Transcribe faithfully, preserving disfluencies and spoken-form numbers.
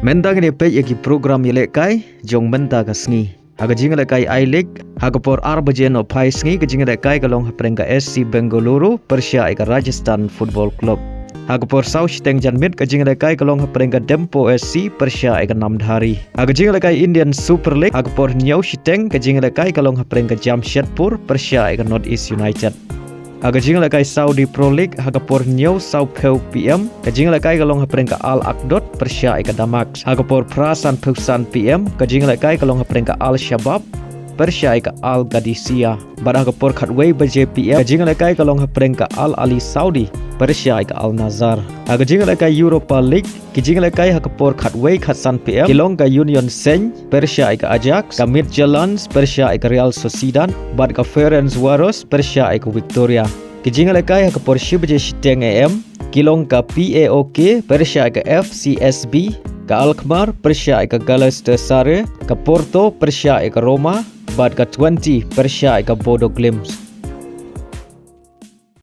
Mynta ngin ïa peit ïa ki program ïalehkai jong mynta ka sngi. Ha ka jingïalehkai I-League, ha ka por ar baje nohphai sngi ka jingïalehkai ka long hapdeng ka S C Bengaluru pyrshah ïa ka Rajasthan Football Club. Ha ka por saw shiteng janmiet ka jingïalehkai ka long hapdeng ka Dempo S C pyrshah ïa ka Namdhari. Ha ka jingïalehkai Indian Super League, ha ka por hynñiew shiteng ka jingïalehkai ka long hapdeng ka Jamshedpur pyrshah ïa ka North East United. Ha ka jingïalehkai Saudi Pro League, ha ka por hynñiew saw phew P M ka jingïalehkai ka long hapdeng ka Al Akdot pyrshah ïa ka Damax. Ha ka por phra san phew san P M ka jingïalehkai ka long hapdeng ka Al Shabab pyrshah ïa ka Al Qadisiyah. Bad ha ka por khatwei baje P M ka jingïalehkai ka long hapdeng ka Al Ahli Saudi pyrshah ïa ka Al Nassr. Ha ka jingïalehkai Europa League, ki jingïalehkai ha ka por khatwei khatsan P M ki long ka Union Saint pyrshah ïa ka Ajax, ka Midtjylland pyrshah ïa ka Real Sociedad, bad ka Ferencvaros pyrshah ïa ka Victoria. Ki jingïalehkai ha ka por shi baje shiteng A M ki long ka P A O K pyrshah ïa ka F C S B, ka Alkmaar pyrshah ïa ka Galatasaray, ka Porto pyrshah ïa ka Roma, bad ka Twente pyrshah ïa ka Bodo Glimt.